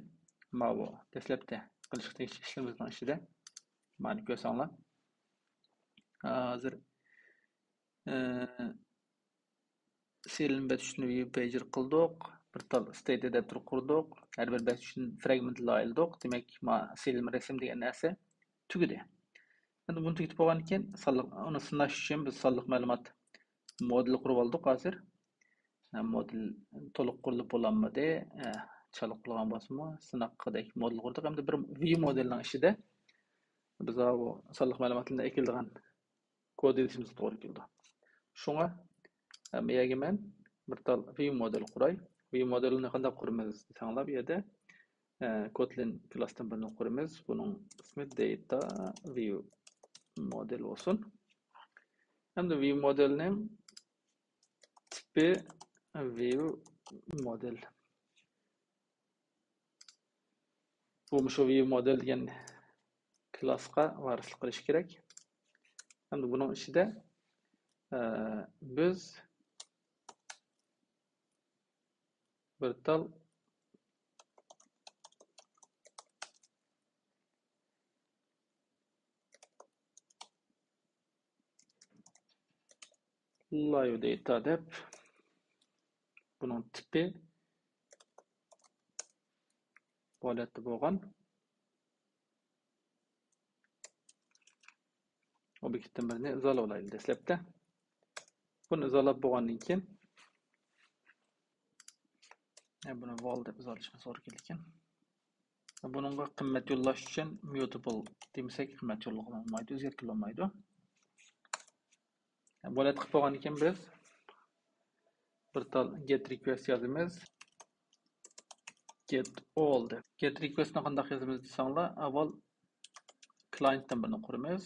ماۋۇ دەسلەپتە قىلىشقا تېگىشلىك ئىشلىرىمىزنىڭ ئىچىدە، مانا كۆرسەڭلار، ھازىر، ئە، سېلىنما بەت ئۈچۈن ۋىيۇ پەيجىر قىلدۇق، بىر تال ستەيت ئاداپتېر قۇردۇق، ھەر بىر بەت ئۈچۈن فرەگمېنتلار ئايرىدۇق. دېمەك، ما سېلىنما رەسىم دېگەن نەرسە تۈگىدى. ئەمدى بۇنى تۈگىتىپ بولغاندىن كېيىن، سانلىق، ئۇنى سىناش ئۈچۈن بىز سانلىق مەلۇمات مودېلى قۇرۇپ ئالدۇق ھازىر. ھە، مودېل تولۇق قۇرۇلۇپ بولالمىدى. ھە، چالا قۇرۇلغان بولسىمۇ، سىناققىدەك مودېل قۇردۇق. ئەمدى بىر ۋىيۇ مودېلنىڭ ئىچىدە بىز بۇ سانلىق مەلۇماتلارنى ئەكېلىدىغان كود يېزىشىمىزغا توغرا كېلىدۇ. شۇڭا، ئە، بۇ يەرگە مەن بىر تال ۋىيۇ مودېل قۇراي. ۋىيۇ مودېلىنى قانداق قۇرىمىز دېسەڭلار، بۇ يەردە، ئە، كوتلىن كىلاستىن بىرنى قۇرىمىز. بۇنىڭ ئىسمى داتا ۋىيۇ مودېل بولسۇن. ئەمدى ۋىيۇ مودېلنىڭ تىپى ۋىيۇ مودېل. بۇ مۇشۇ ۋىيۇ مودېل دېگەن كىلاسقا ۋارىسلىق قىلىش كېرەك. ئەمدى بۇنىڭ ئىچىدە، ئە، بىز بىر تال لايو داتا دەپ، بۇنىڭ تىپى بۇ ھالەتتە بولغان ئوبيېكتتىن بىرنى ئىزاھلاۋالايلى دەسلەپتە. بۇنى ئىزاھلاپ بولغاندىن كېيىن، ھە، بۇنى ۋال دەپ ئىزاھلىشىمىز توغرا كېلىدىكەن. بۇنىڭغا قىممەت يوللاش ئۈچۈن ميۇتابل دېمىسەك، قىممەت يوللىغىلى بولمايدۇ، ئۆزگەرتكىلى بولمايدۇ. بۇ ھالەت قىلىپ بولغاندىن كېيىن بىز بىر تال گېت رىكۋېست يازىمىز. گېت ئول دەپ. گېت رىكۋېستنى قانداق يازىمىز دېسەڭلار، ئاۋۋال كلاينتتىن بىرنى قۇرىمىز.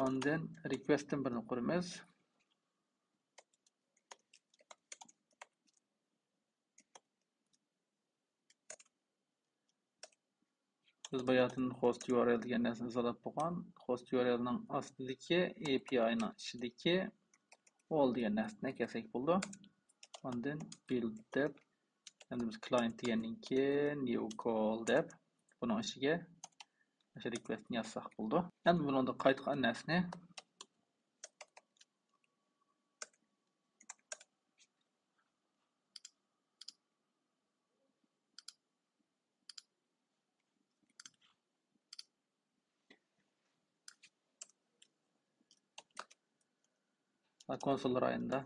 ئاندىن رىكۋېستتىن بىرنى قۇرىمىز. بىز باياتىن خوست يۇ ئار ئېل دېگەن نەرسىنى ئىزاھلاپ بولغان. خوست يۇ ئار ئېلنىڭ ئاستىدىكى ئەي پىي ئاينىڭ ئىچىدىكى ئول دېگەن نەرسىنى كەلسەك بولىدۇ. ئاندىن بىلد دەپ، ئەمدى بىز كلاينت دېگەندىن كېيىن نيۇ كول دەپ، بۇنىڭ ئىچىگە مۇشۇ رىكۋېستنى يازساق بولىدۇ. ئەمدى بۇنىڭدا قايتقان نەرسىنى كونسول رايونىدا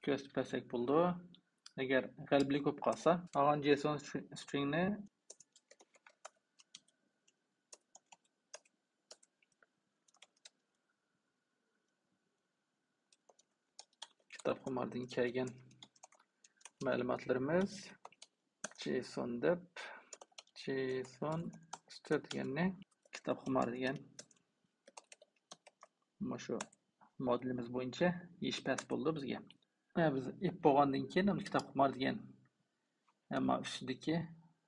كۆرسىتىپ بەرسەك بولىدۇ. ئەگەر غەلىبىلىك بولۇپ قالسا، ئالغان جېيسون سترىڭنى كىتابخۇماردىن كەلگەن مەلۇماتلىرىمىز جېيسون دەپ، جېيسون ستر دېگەننى كىتابخۇمار دېگەن مۇشۇ مودېلىمىز بويىچە يېشىپ بەرسە بولىدۇ بىزگە. ھە، بىز ئېلىپ بولغاندىن كېيىن، ئەمدى كىتابخۇمار دېگەن، ئەمما ئۈستىدىكى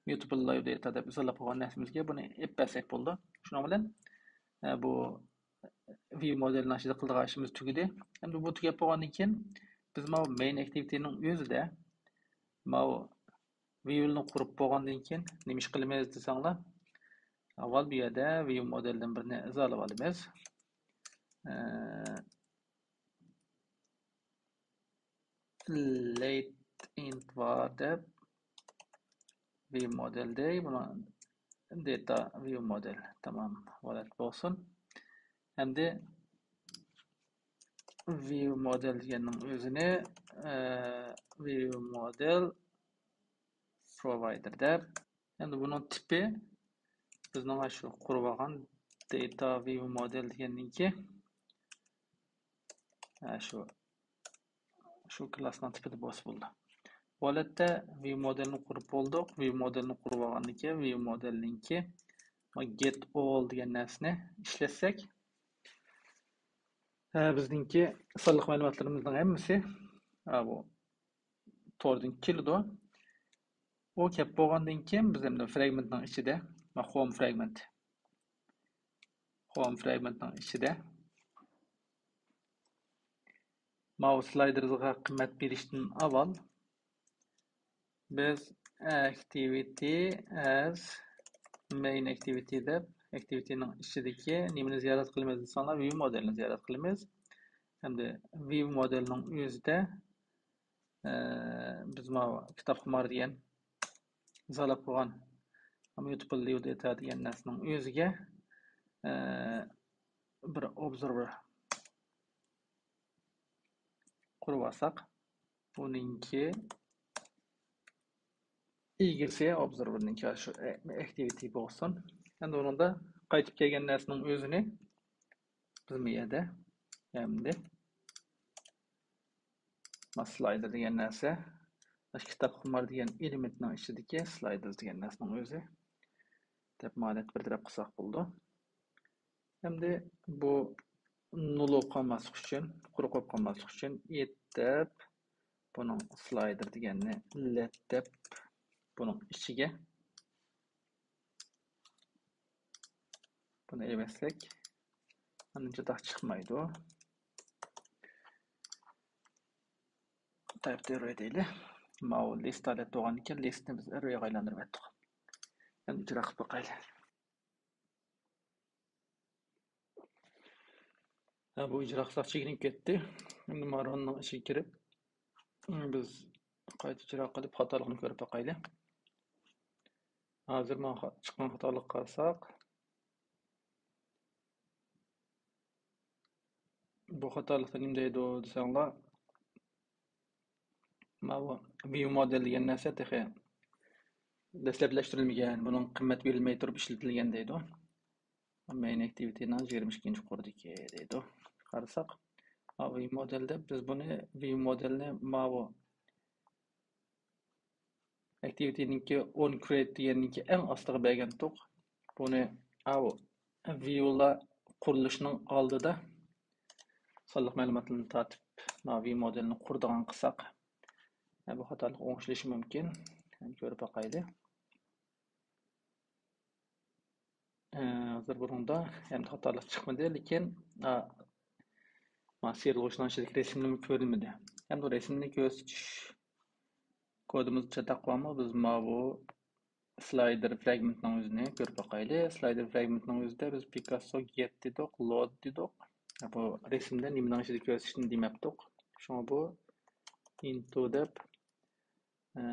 ميۇتابل لايو داتا دەپ ئىزاھلاپ قويغان نەرسىمىزگە بۇنى ئېلىپ بەرسەك بولىدۇ. شۇنىڭ بىلەن، ئە، بۇ ۋىيۇ مودېلىنىڭ ئىچىدە قىلىدىغان ئىشىمىز تۈگىدى. ئەمدى بۇ تۈگەپ بولغاندىن كېيىن، بىز ماۋۇ مەين ئاكتىۋىتىنىڭ ئۆزىدە ماۋۇ ۋىيۇنى قۇرۇپ بولغاندىن كېيىن نېمە ئىش قىلىمىز دېسەڭلار، ئاۋۋال بۇ يەردە ۋىيۇ مودېلدىن بىرنى ئىزاھلاپ ئالىمىز. ئە، لېت ئىنت ۋار دەپ ۋىيۇ مودېل دەي، بۇنى داتا ۋىيۇ مودېل. تامام، ھالەت بولسۇن. ئەمدى ۋىيۇ مودېل دېگەننىڭ ئۆزىنى، ئە، ۋىيۇ مودېل پروۋايدېر دەپ. ئەمدى بۇنىڭ تىپى بىزنىڭ شۇ قۇرۇۋالغان داتا ۋىيۇ مودېل دېگەننىڭكى، ھە، شۇ، شۇ كلاسنىڭ تىپىدا بولسا بولىدۇ. بۇ ھالەتتە ۋىيۇ مودېلنى قۇرۇپ بولدۇق. ۋىيۇ مودېلنى قۇرۇۋالغاندىن كېيىن ۋىيۇ مودېلنىڭكى Get all دېگەن نەرسىنى ئىشلەتسەك، ھە، بىزنىڭكى سانلىق مەلۇماتلىرىمىزنىڭ ھەممىسى، ھە، بۇ توردىن كېلىدۇ. ئۇ كەپ بولغاندىن كېيىن بىز ئەمدى fragment نىڭ ئىچىدە، ھوم fragment، ھوم fragment نىڭ ئىچىدە ماۋۇ سلايدېرغا قىممەت بېرىشتىن ئاۋۋال بىز activity as main activity دەپ، ئاكتىۋىتىنىڭ ئىچىدىكى نېمىنى زىيارەت قىلىمىز دېسەڭلار، view مودېلىنى زىيارەت قىلىمىز. ھەمدە view مودېلىنىڭ ئۆزىدە، ئە، بىز ماۋۇ كىتابخۇمار دېگەن زالاپ قويغان mutable view data دېگەن نەرسىنىڭ ئۆزىگە، ئە، بىر observer قۇرۇۋالساق، بۇنىڭكى ئىگىسى observer نىڭكى شۇ activity بولسۇن. ئەمدى ئۇنىڭدا قايتىپ كەلگەن نەرسىنىڭ ئۆزىنى بىز بۇ يەردە ئەمدى slider دېگەن نەرسە، كىتابخۇمار دېگەن ئېلېمېنتنىڭ ئىچىدىكى sliders دېگەن نەرسىنىڭ ئۆزى دەپ مانا بىر تەرەپ قىلساق بولىدۇ. ئەمدى بۇ null بولۇپ قالماسلىق ئۈچۈن، قۇرۇق بولۇپ قالماسلىق ئۈچۈن it دەپ، بۇنىڭ slider دېگەننى let دەپ، بۇنىڭ ئىچىگە بۇنى ئەۋەتسەك، ئاندىن چاتاق چىقمايدۇ. تايپ ئەررو دەيلى. ماۋۇ لىست ھالەتتە بولغاندىكىن، لىستنى بىز ئەرروغا ئايلاندۇرۇپ ئەتتۇق. ئەمدى ئىجرا قىلىپ باقايلى. ھە، بۇ ئىجرا قىلساق چېكىنىپ كەتتى. ئەمدى مانا راننىڭ ئىچىگە كىرىپ، بىز قايتا ئىجرا قىلىپ خاتالىقنى كۆرۈپ باقايلى. ھازىر مانا خا-، چىققان خاتالىققا قارىساق، بۇ خاتالىقتا نېمە دەيدۇ دېسەڭلار، ماۋۇ view مودېل دېگەن نەرسە تېخى دەسلەپلەشتۈرۈلمىگەن، بۇنىڭ قىممەت بېرىلمەي تۇرۇپ ئىشلىتىلگەن دەيدۇ. Main activity نىڭ يىگىرمە ئىككىنچى قۇرىدىكى دەيدۇ. قارىساق، ماۋۇ view مودېل دەپ بىز بۇنى، view مودېلنى ماۋۇ activity نىڭكى onCreate دېگەننىڭكى ئەڭ ئاستىغا بەرگەنتۇق. بۇنى ئاۋۇ view لار قۇرۇلۇشىنىڭ ئالدىدا سانلىق مەلۇماتلىرىنى تارتىپ، ماۋۇ view مودېلنى قۇرىدىغان قىلساق، بۇ خاتالىق ئوڭشىلىشى مۇمكىن. كۆرۈپ باقايلى. ئە، ھازىر بۇنىڭدا ئەمدى خاتالىق چىقمىدى، لېكىن، ئا، ما سېرىلغۇچنىڭ ئىچىدىكى رەسىمنىمۇ كۆرۈنمىدى. ئەمدى رەسىمنى كۆرسىتىش كودىمىزدا چاتاق بارمۇ؟ بىز ماۋۇ slider fragment نىڭ ئۆزىنى كۆرۈپ باقايلى. Slider fragment نىڭ ئۆزىدە بىز Picasso get دېدۇق، load دېدۇق. بۇ رەسىمدە نېمىنىڭ ئىچىدە كۆرسىتىشنى دېمەپتۇق. شۇڭا بۇ into دەپ، ئە،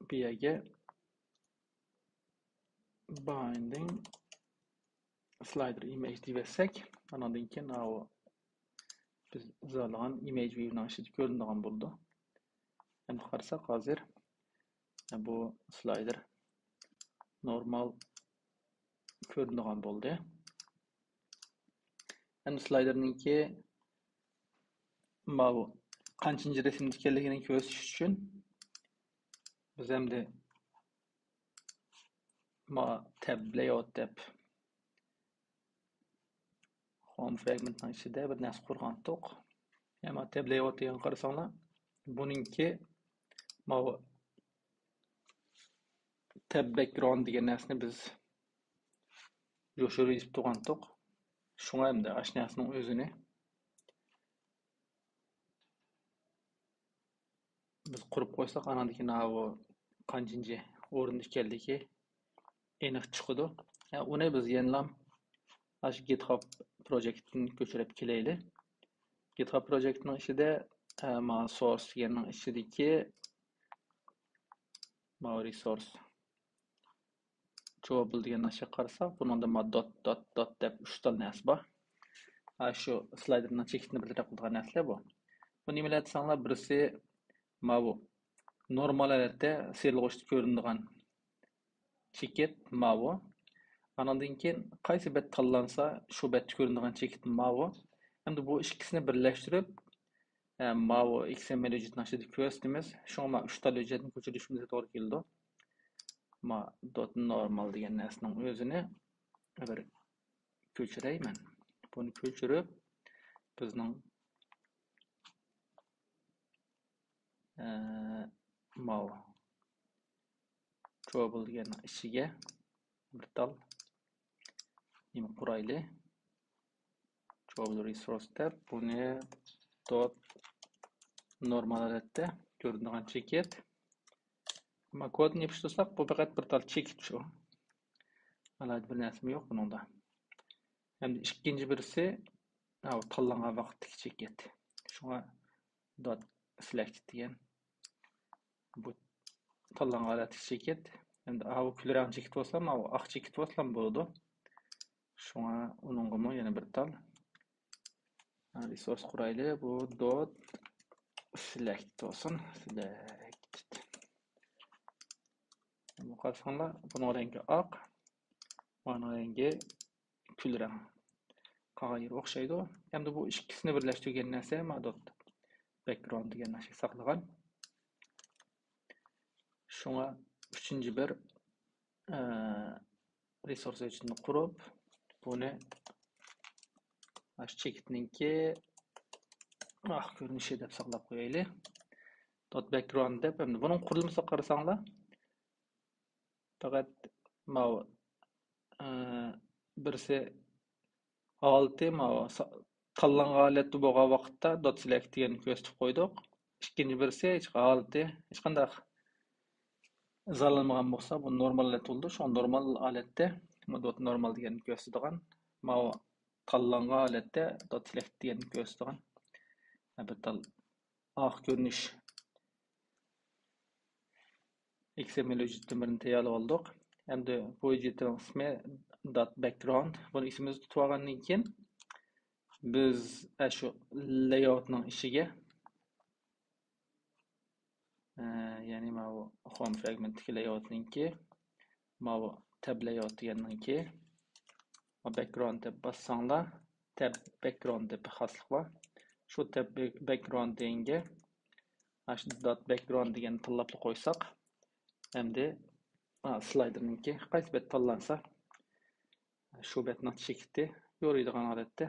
بۇ يەرگە binding slider image دېيىۋەتسەك، ئاناندىن كېيىن ئاۋۇ بىز ئىزاھلىغان image view نىڭ ئىچىدە كۆرۈنىدىغان بولىدۇ. ئەمدى قارىساق ھازىر بۇ slider نورمال كۆرۈنىدىغان بولدى. ئەمدى slider نىڭكى ماۋۇ قانچىنچى رەسىمدە ئىكەنلىكىنى كۆرسىتىش ئۈچۈن بىز ئەمدى ما tab layout دەپ home fragment نىڭ ئىچىدە بىر نەرسە قۇرغانتۇق. يەنى ما tab layout دېگەنگە قارىساڭلار، بۇنىڭكى ماۋۇ tab background دېگەن نەرسىنى بىز يوشۇرۇپ يېزىپ تۇرغانتۇق. شۇڭا ئەمدى ئاشۇ نەرسىنىڭ ئۆزىنى بىز قۇرۇپ قويساق، ئاناندىن كېيىن ئاۋۇ قانچىنچى ئورۇندا ئىكەنلىكى ئېنىق چىقىدۇ. ھە، ئۇنى بىز يەنىلا ئاشۇ GitHub پروجېكتتىن كۆچۈرۈپ كېلەيلى. GitHub پروجېكتنىڭ ئىچىدە، ھە، ما source دېگەننىڭ ئىچىدىكى ماۋۇ resource جوابىل دېگەن نەرسىگە قارىساق، بۇنىڭدا ما dot dot dot دەپ ئۈچ تال نەرسە بار. ھە، شۇ سلايدېرنىڭ چېكىتىنى بىر تەرەپ قىلىدىغان نەرسىلەر بۇ. بۇ نېمىلەر دېسەڭلار، بىرسى ماۋۇ نورمال ھالەتتە سىيرىلغۇچتا كۆرۈنىدىغان چېكىت ماۋۇ. ئانىڭدىن كېيىن قايسى بەت تاللانسا، شۇ بەتتە كۆرۈنىدىغان چېكىت ماۋۇ. ئەمدى بۇ ئىككىسىنى بىرلەشتۈرۈپ، ئە، ماۋۇ XML ھۆججەتنىڭ ئىچىدە كۆرسىتىمىز. شۇڭا ما ئۈچ تال ھۆججەتنى كۆچۈرۈشىمىزگە توغرا كېلىدۇ. ما دوت نورمال دېگەن نەرسىنىڭ ئۆزىنى بىر كۆچۈرەيمەن. بۇنى كۆچۈرۈپ، بىزنىڭ، ئە، ماۋۇ چوبل دېگەننىڭ ئىچىگە بىر تال نېمە قۇرايلى. چوبل رېسورس دەپ، بۇنى دوت نورمال ھالەتتە كۆرۈنىدىغان چېكىت. ئەمما كودنى يېپىشتۇرساق، بۇ پەقەت بىر تال چېكىت شۇ. ئالاھىدە بىر نەرسىمۇ يوق بۇنىڭدا. ھەمدە ئىككىنچى بىرسى، ھاۋ، تاللانغان ۋاقىتتىكى چېكىت. شۇڭا دوت سېلېكت دېگەن بۇ تاللانغان ھالەتتىكى چېكىت. ھەمدە ئاۋۇ كۈل رەڭ چېكىت بولسا، ماۋۇ ئاق چېكىت بولسا بولىدۇ. شۇڭا ئۇنىڭغىمۇ يەنە بىر تال رېسورس قۇرايلى. بۇ دوت سېلېكت بولسۇن. سېلېكت. بۇ قارىساڭلار، بۇنىڭ رەڭگى ئاق، مانىڭ رەڭگى كۈل رەڭ. قالغان يېرى ئوخشايدۇ. ئەمدى بۇ ئىككىسىنى بىرلەشتۈرگەن نەرسە ما دوت بەكگراۋند دېگەن نەرسىگە ساقلىغان. شۇڭا ئۈچىنچى بىر، ئە، رېسورس ئۆچىنى قۇرۇپ، بۇنى ئاشۇ چېكىتنىڭكى ئاق كۆرۈنۈشى دەپ ساقلاپ قويايلى. دوت بەكگراۋند دەپ، ئەمدى بۇنىڭ قۇرۇلمىسىغا قارىساڭلار، پەقەت ماۋۇ، ئە، بىرسى ھالىتى ماۋۇ سا-، تاللانغان ھالەتتە بولغان ۋاقىتتا دوت سېلېكت دېگەننى كۆرسىتىپ قويدۇق. ئىككىنچى بىرسى ھېچ ھالىتى ھېچقانداق زارلانمىغان بولسا، بۇ نورمال ھالەت بولىدۇ. شۇڭا نورمال ھالەتتە بۇ دوت نورمال دېگەننى كۆرسىتىدىغان، ماۋۇ تاللانغان ھالەتتە دوت سېلېكت دېگەننى كۆرسىتىدىغان بىر تال ئاق كۆرۈنۈش. ئېكس ئېم ئېل ھۆججىتىدىن بىرنى تەييارلىۋالدۇق. ئەمدى بۇ ھۆججەتنىڭ ئىسمى دوت بەكگراۋند. بۇنى ئېسىمىزدە تۇتۇۋالغاندىن كېيىن، بىز ئاشۇ لەيئاۋۇتنىڭ ئىچىگە، ئە، يەنى ماۋۇ ھوم فراگمېنتتىكى لەيئاۋۇتنىڭكى، ماۋۇ تەب لەيئاۋۇت دېگەننىڭكى، بەكگراۋند دەپ باسساڭلار، تەب بەكگراۋند دەپ بىر خاسلىق بار. شۇ تەب بەكگراۋند دېگەنگە ئاشۇ دوت بەكگراۋند دېگەننى تاللاپلا قويساق، ئەمدى، ئا، سلايدېرنىڭكى قايسى بەت تاللانسا، شۇ بەتنىڭ چېكىتى يورۇيدىغان ھالەتتە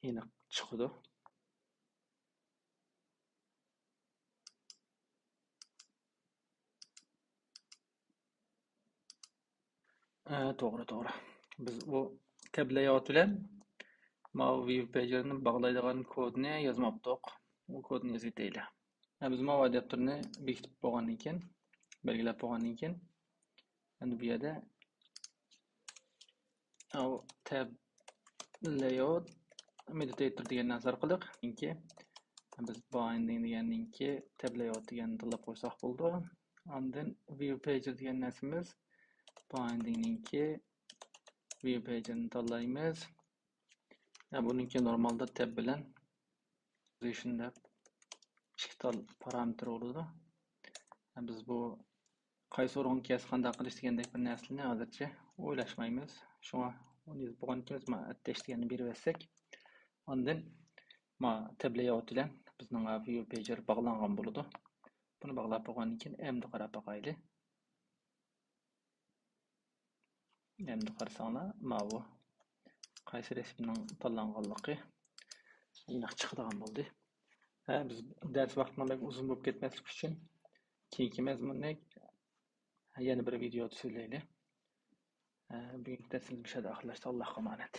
ئېنىق چىقىدۇ. ھە، توغرا، توغرا. بىز بۇ تەب لەيئاۋۇت بىلەن ماۋۇ ۋىيۇ پەيجىرنى باغلايدىغان كودنى يازماپتۇق. ئۇ كودنى يېزىۋېتەيلى. ھە، بىز ماۋۇ ئاداپتېرنى بېكىتىپ بولغاندىن كېيىن، بەلگىلەپ بولغاندىن كېيىن، ئەمدى بۇ يەردە ئاۋۇ تەب لەيئاۋۇت مېدىتەيتور دېگەن نەرسە ئارقىلىق، چۈنكى بىز بايندىڭ دېگەننىڭكى تەب لەيئاۋۇت دېگەننى تاللاپ قويساق بولىدۇ. ئاندىن ۋىيۇ پەيجىر دېگەن نەرسىمىز بايندىڭنىڭكى ۋىيۇ پەيجىرنى تاللايمىز. ھە، بۇنىڭكى نورمالدا تەب بىلەن پوزىشن دەپ ئىككى تال پارامېتىر بولىدۇ. ھە، بىز بۇ قايسى ئورۇنغا كەلسە قانداق قىلىش دېگەندەك بىر نەرسىلەرنى ھازىرچە ئويلاشمايمىز. شۇڭا ئۇنى يېزىپ بولغاندىن كېيىن بىز ما ئەتتەش دېگەننى بېرىۋەتسەك، ئاندىن ما تەب لەيئاۋۇت بىلەن بىزنىڭ ۋىيۇ پەيجىر باغلانغان بولىدۇ. بۇنى باغلاپ بولغاندىن كېيىن ئەمدى قاراپ باقايلى. ئەمدى قارىساڭلار، ماۋۇ قايسى رەسىمنىڭ تاللانغانلىقى ئېنىق چىقىدىغان بولدى. ھە، بىز دەرس ۋاقتىنىڭ بەك ئۇزۇن بولۇپ كەتمەسلىكى ئۈچۈن كېيىنكى مەزمۇننى يەنە بىر ۋىدېيودا سۆزلەيلى. ھە، بۈگۈنكى دەرسىمىز مۇشۇ يەردە ئاخىرلاشتى. ئاللاھقا ئامانەت.